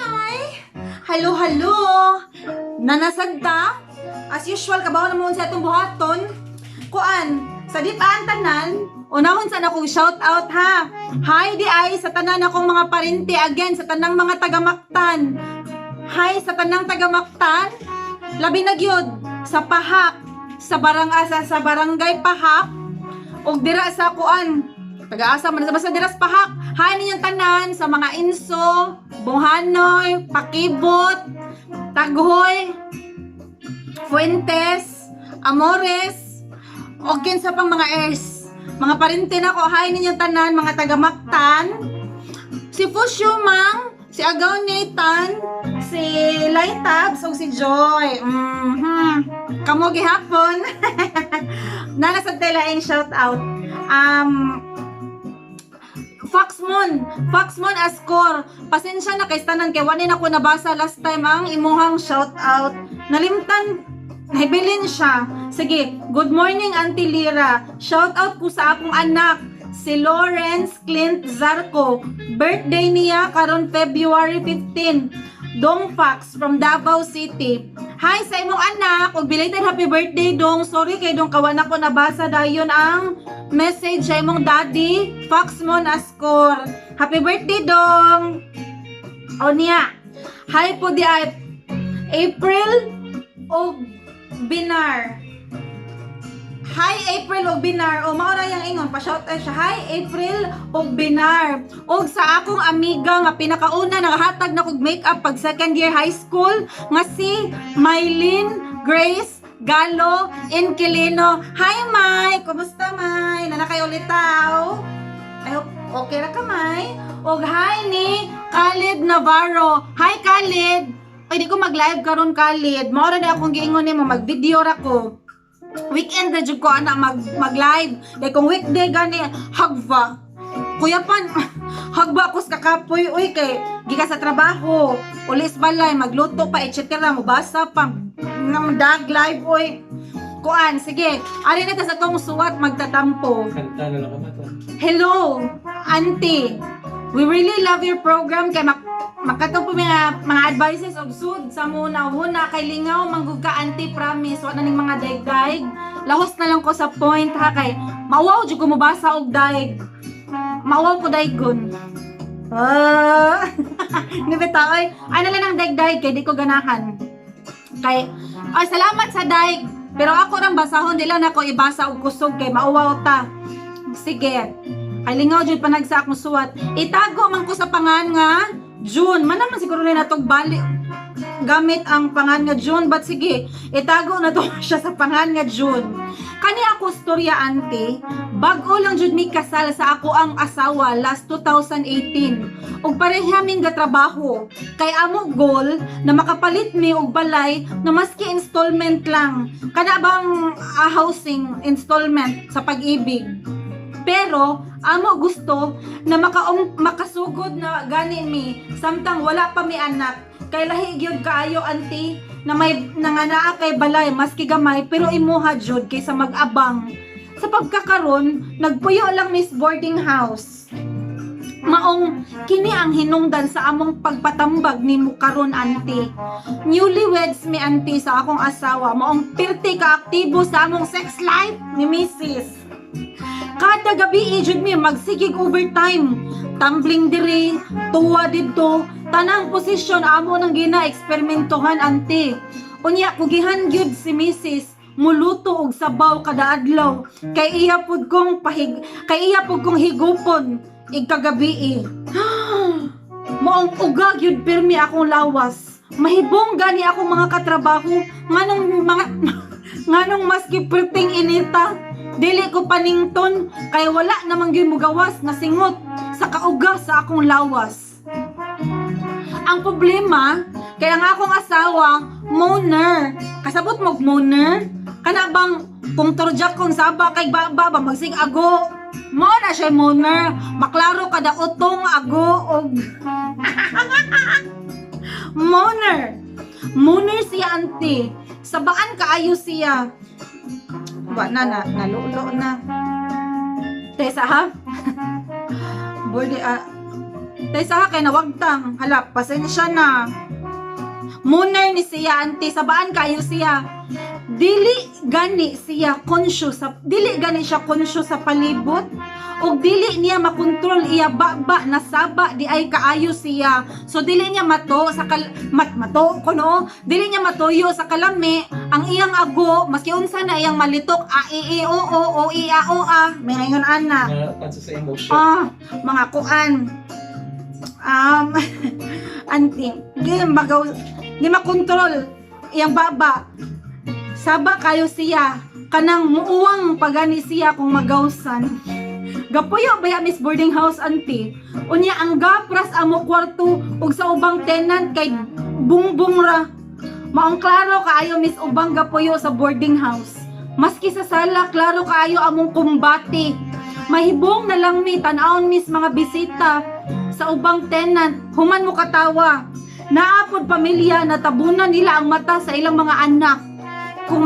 Hi! Hello, hello! Nanasad ta? As usual, kabaw na mo sa atong buhaton. Kuan, sa di pa ang tanan, unahon sa akong shout out ha. Hi di ay sa tanan akong mga parente, again sa tanang mga taga-Mactan. Hi sa tanang taga-Mactan. Labi na gyud sa Pahak, sa barangay Pahak ug dira sa kuan, taga-asa man basta dira sa Pahak. Hi ninyong tanan sa mga Inso, Bonghanoy, Pakibot, Taghoy, Fuentes, Amores, o kinsa pang mga heirs. Mga parente na ko, hi ninyong tanan, mga taga-Mactan. Si Fusyo Mang, si Agaw Nathan, si Lightabs, ug si Joy. Kamo gihapon. Nana sa telaing shout out. Foxmon, Foxmon Ascor. Pasensya na kay tanan kay wala na ko nabasa last time ang imuhang shout out. Nalimtan, nahibilin siya. Sige, good morning, Auntie Lira. Shout out ko sa akong anak, si Lawrence Clint Zarco. Birthday niya karon February 15. Dong Fox from Davao City. Hi sa imong anak, ug belated happy birthday, Dong. Sorry kay Dong kawan ako nabasa dayon ang message sa imong daddy, Foxmon Ascor. Happy birthday, Dong. O niya. Hi po di ay April og Binar. Hi April og Binar. O mao ra yang ingon pa shout out siya. Hi April og Binar. Og sa akong amiga nga pinakauna nakahatag na kog makeup pag second year high school nga si Mylene Grace Galo Inquilino. Hi Mai, kumusta Mai? Nana kay ulitaw? I hope okay ra ka, Mai. Og hi ni Khalid Navarro. Hi Khalid. Ay, di ko mag-live karon, Khalid. Mao ra na akong giingon nimo, mag-video ra ko. Weekend na jud ko ana mag mag-live. Kay kung weekday gani, hagva. Kuya pan, hagba ko sa kakapoy uy, kay gikan sa trabaho, ulis balay, magluto pa, etc. Mubasa pa. Nang dag live uy. Kuan, sige. Ari na ta sa tong suwat magtatampo. Kanta na lang ka to. Hello, Auntie. We really love your program kay makato po mga advices og sud sa muna huna kay lingaw manggug ka, Auntie, promise wa na ning mga daig-daig. Lahos na lang ko sa point ha, kay mauwaw jud ko mobasa og daig. Mauwaw ko daigon. Ah, ni bitaw ay ay na lang ang daig-daig kay di ko ganahan. Kay ay salamat sa daig, pero ako rang basahon, di lang nako ibasa og kusog kay mauwaw ta. Sige. Kay lingaw jud panagsa akong suwat. Itago man ko sa pangan nga June. Man naman siguro ni natog bali gamit ang pangan nga June, but sige, itago na to siya sa pangan nga June. Kani ako storya, Ante, bag-o lang jud mi kasal sa ako ang asawa last 2018. Ug pareha ming gatrabaho. Kay amo goal na makapalit mi og balay na maski installment lang. Kana bang housing installment sa Pag-IBIG. Pero amo gusto na makasugod na gani mi samtang wala pa mi anak. Kay lahi gyud kaayo, Auntie, na may nanganaa kay balay maski gamay pero imuha jud kaysa mag-abang. Sa pagkakaron, nagpuyo lang mis boarding house. Maong kini ang hinungdan sa among pagpatambag nimo karon, Auntie. Newlyweds mi, Auntie, sa akong asawa, maong pirti ka aktibo sa among sex life ni Mrs. Kada gabi jud mi magsigig overtime. Tumbling diri, tuwa didto, tanang posisyon amo nang gina eksperimentohan, Ante. Unya kugihan gyud si Mrs. muluto og sabaw kada adlaw kay iya pud kong higupon igkagabi. Maong uga gyud pirmi akong lawas. Mahibong gani akong mga katrabaho nganong maski perting inita. Dili ko panington kay wala namang gyud mugawas nga singot sa kauga sa akong lawas. Ang problema, kaya nga akong asawa, moaner. Kasabot mo moaner? Kana bang kung turjak kung saba kay ba ba ba magsig ago. Mo na siya moaner. Maklaro kada utong ago og moaner. Moaner siya, Ante. Sabaan kaayo siya. Wa na na nalulo na. Tesa ha. Borde ah. Tay sa kay nawagtang. Hala, pasensya na. Muner ni siya, auntie, sabaan kayo siya. Dili gani siya conscious sa palibot ug dili niya makontrol iya baba na saba di ay kaayo siya. So dili niya mato sa kal, mat mato kuno, dili niya matuyo sa kalami ang iyang ago, maski unsa na iyang malitok, a e e o o o i a o a, may ngayon ana. Nga pansa sa emotion. Ah, mga kuan. Auntie, di magaw, di makontrol iyang baba. Saba kayo siya. Kanang muuwang pagani siya kung magawsan. Gapuyo ba ya miss boarding house, auntie? Unya ang gapras amo kwarto ug sa ubang tenant kay bungbong ra. Maong klaro kaayo miss ubang gapuyo sa boarding house. Maski sa sala, klaro kaayo among kumbati. Mahibong na lang mi tan-awon miss mga bisita sa ubang tenant, human mo katawa. Naapod pamilya na tabunan nila ang mata sa ilang mga anak. Kung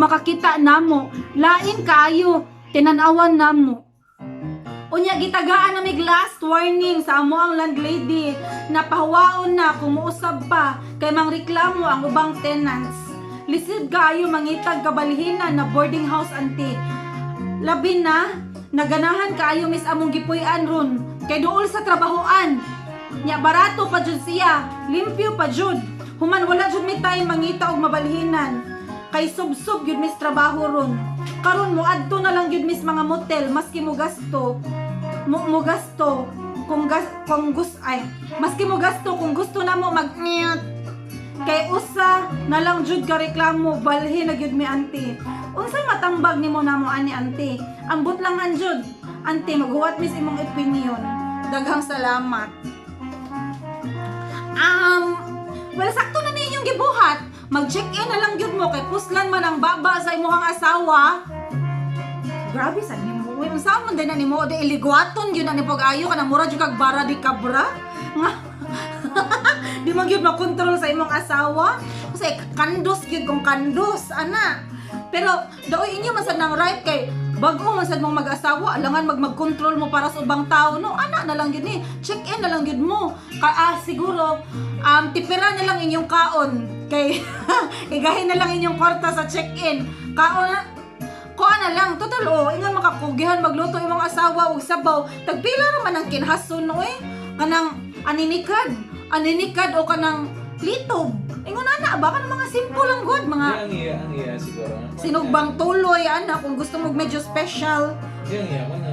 makakita namo, lain kaayo tinanawan namo. Unya gitagaan na mig last warning sa amo ang landlady na pahuwaon na kung muusab pa kay mangreklamo ang ubang tenants. Lisod kaayo mangitag kabalhinan na boarding house, auntie. Labi na naganahan kaayo mis among gipuy-an ron kay duol sa trabahoan. Nya barato pa jud siya, limpyo pa jud. Human wala jud mi time mangita og mabalhinan. Kay subsob gyud mis trabaho ron. Karon mo adto na lang gyud mis mga motel maski mo gasto. Mo gasto kung gas kung gus ay maski mo gasto kung gusto na mo mag kay usa na lang jud ka reklamo, balhin na gyud mi, auntie. Unsay matambag nimo namo ani, auntie? Ambot lang an jud. Auntie, maghuwat mis imong opinion. Daghang salamat. Well, sakto na ninyong gibuhat. Mag-check-in na lang gyud mo kay puslan man ang baba sa imong asawa. Grabe sa nimo. Uy, unsa man din na nimo di iligwaton gyud na ni pag-ayo kanang mura jud kag bara di kabra. Nga di man gyud makontrol sa imong asawa. Kasi kandos gyud kung kandos ana. Pero daoy inyo man sad nang right kay bago man sad mong mag-asawa, alangan mag-control mo para sa ubang tao, no? Ana na lang gyud ni. Check in na lang gyud mo. Ka siguro tipira na lang inyong kaon kay igahin na lang inyong kwarta sa check-in. Kaon na kuha na lang, total oh, ingon makakugihan magluto imong asawa og sabaw. Tagpila naman ang kinhason no eh. Kanang aninikad, aninikad o kanang litob. Ingon ana ba kanang mga simple lang good, mga Di ang iya siguro. Sinugbang tuloy ana kung gusto mo medyo special. Di ang iya ko na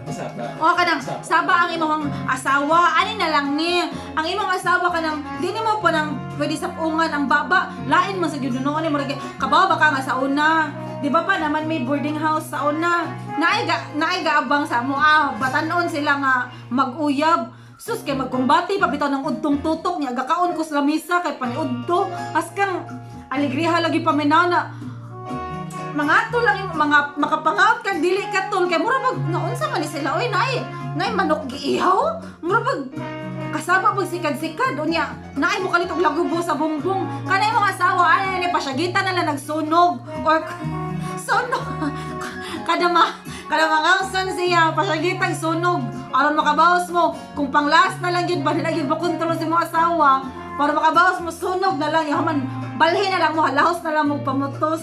masaba. O kanang saba ang imong asawa, ani na lang ni. Ang imong asawa kanang di nimo pa nang pwede sa pungan ang baba, lain man sa gyud no ani mo kabaw ba ka nga sa una. Di ba pa naman may boarding house sa una? Naay gaabang sa mo ah, batanon sila nga mag-uyab. Sus kay magkumbati pa bitaw ng udtong tutok niya gakaon ko sa lamisa kay paniudto. Askang alegriha lagi paminaw na mga ato lang yung mga makapangaot kag dili ka tol kay mura mag naunsa man ni sila oy, naay naay manok giihaw, mura pag kasama pag sikad-sikad. Unya naay mo kalit og lagubo sa bungbong kanay imong asawa ay ni pasyagitan na lang nagsunog or sunog kada mangawson siya, pasyagitang sunog aron makabawas mo. Kung pang last na lang yun ba na gyud makontrol si imong asawa para makabawas mo, sunog na lang yaman, balhin na lang mo, halahos na lang mo pamutos.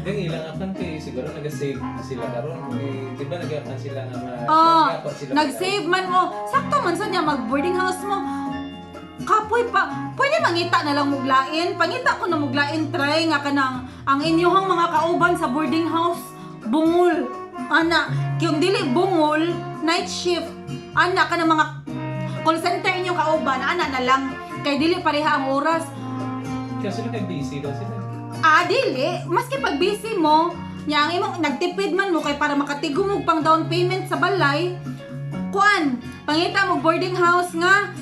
Di ang ilang akan kay siguro nag-save sila karon. Eh, di ba nag-akan sila nga ma Oh, nag-akan sila nag-save man mo. Sakto man sa niya mag-boarding house mo. Kapoy pa. Pwede mangita na lang muglain. Pangita ko na muglain, try nga kanang ang inyuhang mga kauban sa boarding house bungol. Ana, kung dili bungol, night shift. Ana kanang mga call center inyong kauban, ana na lang kay dili pareha ang oras. Kaya sila kay busy daw sila. Ah, dili. Maski pag busy mo, nya ang imong nagtipid man mo kay para makatigom og pang down payment sa balay. Kuan, pangita mo boarding house nga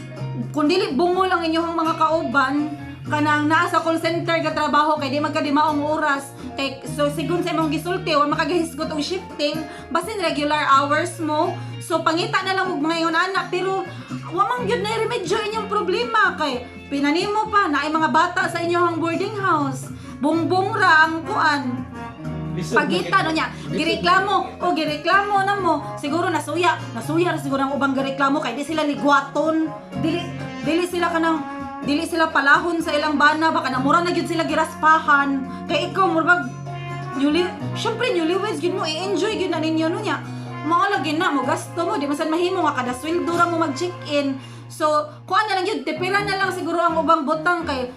kung dili bungol ang inyong mga kauban, kanang naa sa call center ka trabaho kay di magkadimaong oras kay so sigon sa imong gisulti wa makagahisgot og shifting basin regular hours mo. So pangita na lang og mga ingon ana, pero wa man gyud na remedyo inyong problema kay pinanimo pa na ay mga bata sa inyong boarding house, bungbong ra ang kuan. Di Lisod Pagita na no niya, lisod gireklamo na o gireklamo na mo. Siguro nasuya, nasuya ra siguro ang ubang gireklamo kay di sila ligwaton. Dili dili sila kanang dili sila palahon sa ilang bana, baka namura na gyud sila giraspahan. Kay ikaw murag newly, syempre newlyweds gyud mo, i-enjoy gyud na ninyo no niya. Mao lagi na mo gasto mo, di man sad mahimo nga kada sweldo ra mo mag-check-in. So, kuan na lang gyud, tipira na lang siguro ang ubang butang kay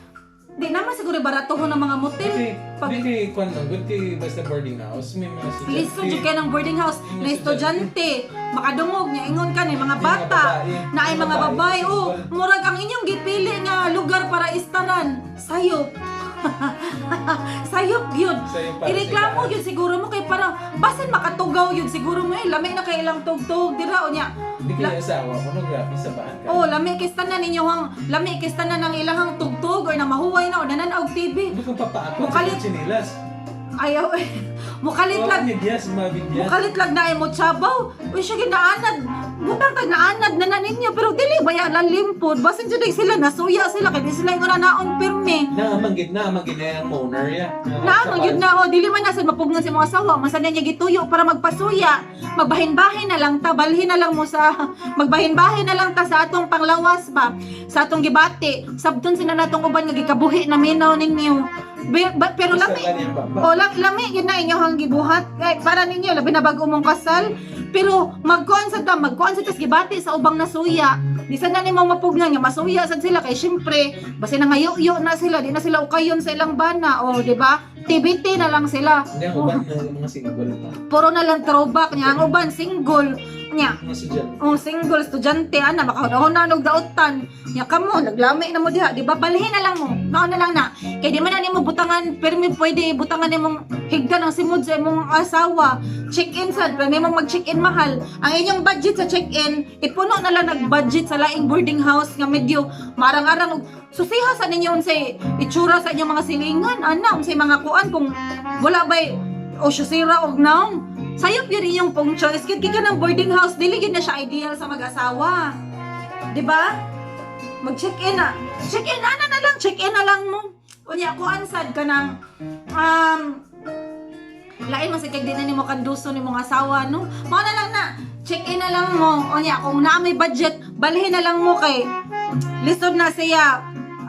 di naman siguro baratohon ng mga motel. Di Pag di kay kwan lang, good kay basta boarding house, may mga estudyante. Lisod jud kay ng boarding house Mga na estudyante, makadungog niya ingon ka ni mga Mga bata, babae. na ay mga babae, oh, murag ang inyong gipili nga lugar para istaran, sayop. Sayop yun. Sayop para sa Ireklamo ilaan. yun siguro mo kay parang basin makatugaw yun siguro mo eh lami na kay ilang tugtog dira o niya. Hindi kaya asawa ko, no, grabe sa baan ka. Oh, lami kay tanan ninyo ang lami kay tanan ang ilahang tugtog or na mahuway na o nananaog TV. Hindi kong papaakot Mukalit- sa chinilas. Ayaw eh. Mukalit Oh, lang. medyas, mga medyas. Mukalit lang na ay mo tsabaw. Uy, siya ginaanad. Butang tag naanad na na ninyo. Pero dili ba yan limpod? Basin dyan sila, nasuya sila. Kaya di sila yung naon pirmi. Naamanggit na ang owner ya. Naamang yun na, oh, dili man nasa mapugnan sa mga asawa. Masan na niya gituyo para magpasuya. Magbahin-bahin na lang ta, balhin na lang mo sa, magbahin-bahin na lang ta sa atong panglawas ba, sa atong gibati. Sabton sila natong uban nga gikabuhi na minaw ninyo. Pero lami, o lang lami yun na inyong gibuhat. Kay para ninyo labi na bago mong kasal. Pero magkuan sa ta, magkuan sa tas gibati sa ubang nasuya. Di sa na nimo mapugnan nga masuya sad sila kay syempre basta nangayo-yo na sila, di na sila ukayon sa ilang bana o di ba? TBT na lang sila. Hindi, ang uban ng mga single pa. Puro na lang throwback niya ang uban single niya. Mga estudyante. Oh, single estudyante ana makahuna og daotan. Nya kamo naglami na mo diha, di ba? Balhin na lang mo. Mao na lang na. Kay di man na nimo butangan, permi pwede butangan nimong higdan ang simod sa imong asawa. Check-in sad, pwede mong mag-check-in mahal. Ang inyong budget sa check-in, ipuno na lang nag-budget sa laing boarding house nga medyo marang-arang og susiha sa ninyo unsay itsura sa inyong mga silingan, ana unsay mga kuan kung wala bay o sira og naong. Sayop yun inyong pong choice. Kaya ka ng boarding house, dili yun na siya ideal sa mag-asawa. Di ba? Mag-check-in na. Check-in, ana na lang. Check-in na lang mo. Unya, kuan sad ka ng, lain man sa kay di na nimo kanduso ni mong asawa, no? Mao na lang na, check-in na lang mo. Unya, kung naa may budget, balhin na lang mo kay lisod na siya.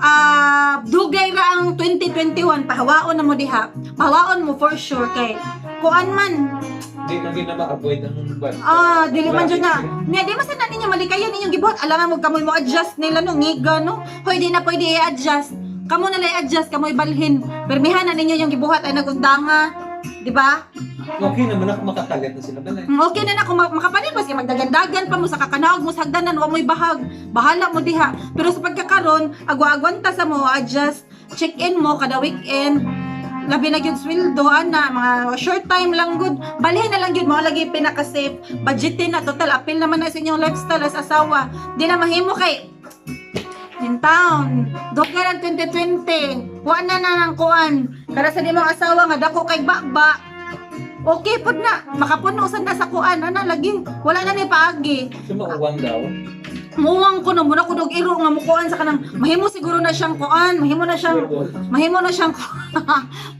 Ah, dugay ra ang 2021, pahawaon na mo diha. Pahawaon mo for sure kay kuan man. Hindi man gina ma-avoid ang bad. Ah, dili man jud na. Niya di man sad na ninyo malikayan ninyong gibuhat. Alangan mo kamoy mo adjust nila no ngiga no. Hoy, di na pwede i-adjust. Kamo na lang i-adjust, kamoy balhin. Permihan na ninyo yung gibuhat ay nagundanga. Di ba? Okay naman ako makakalit na sila balay. Okay na na kung makapalit maski magdagandagan pa mo sa kakanaog mo sa hagdanan, wa mo'y bahag. Bahala mo diha. Pero sa pagkakaron, agwa-agwanta sa mo adjust, check-in mo kada weekend. Labi na gyud sweldo ana, mga short time lang gud. Balhin na lang gyud mo lagi pinaka-safe. Budgetin na total apil naman na sa inyong lifestyle as asawa. Di na mahimo kay in town. Dugay ang 2020. Wa na na ng kuan. Kara sa nimong asawa nga dako kay bakba. Okay pud na. Makapuno sad na sa kuan. Ana lagi. Wala na ni paagi. So mauwang daw. Muwang ko na muna ko dog iro nga mukuan sa kanang mahimo siguro na siyang kuan, Werewolf. mahimo na siyang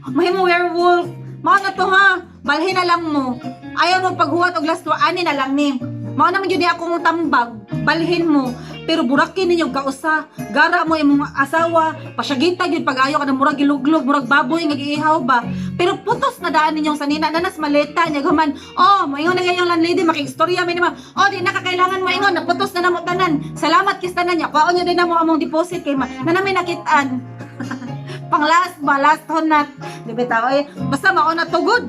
mahimo werewolf. Mao na to ha. Balhin na lang mo. Ayaw mo paghuwat og last ani na lang ni. Mao naman gyud ni akong tambag. Balhin mo. Pero burakin ninyo kausa. Gara mo imong asawa, pasyagita gyud pag ayo ka na murag giluglog, murag baboy nga giihaw ba. Pero putos na daan ninyong sanina nanas maleta niya guman. Oh, moingon na yung landlady makigstorya mi nima. Oh, di na kakailangan mo ingon, naputos na namo tanan. Salamat kis tanan niya. Kwaon niya din namo among deposit kay ma. Na namin nakit-an. Pang last ba, last honat. Di ba tao eh? Basta mao na to good.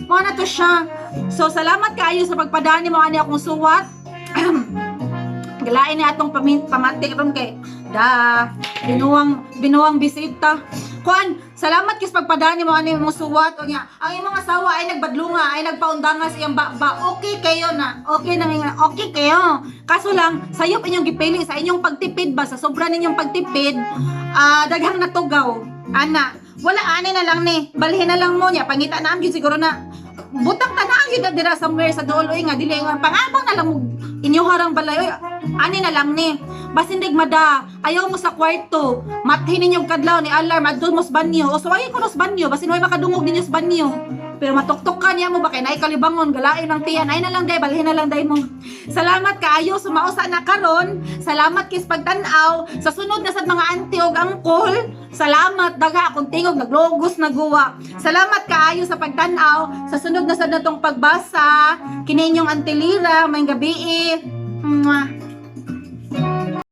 Mao na to siya. So salamat kaayo sa pagpadani mo ani akong suwat. Galain ni atong pamati ron kay da binuwang binuwang bisita. Kuan, salamat kis pagpadani mo ani mo suwat unya. Ang imong asawa ay nagbadlunga, ay nagpaundanga sa iyang baba. Okay kayo na. Okay na nga. Okay kayo. Kaso lang, sayop inyong gipili sa inyong pagtipid ba sa sobra ninyong pagtipid, daghang natugaw. Ana, wala ani na lang ni. Balhin na lang mo niya. Pangita na am gyud siguro na. Butang tanaw yun na dira somewhere sa duol oy nga dili nga pangabang na lang mo inyoharang balay oy. Ani na lang ni. Basin mada, ayaw mo sa kwarto. Mathin ninyo kadlaw ni alarm adto mo sa banyo. O so ay ko sa banyo, basin way makadungog ninyo sa banyo. Pero matuktok ka niya mo ba kay naay kalibangon, galain ang tiyan. Ay na lang day, balhin na lang day mo. Salamat kaayo sumausa na karon. Salamat kis pagtan-aw. Sa sunod na sad mga auntie ug angkol. Salamat daga akong tingog naglogos na guwa. Salamat kaayo sa pagtan-aw. Sa sunod na sad natong pagbasa. Kini inyong Auntie Lira, may gabi. Mwah.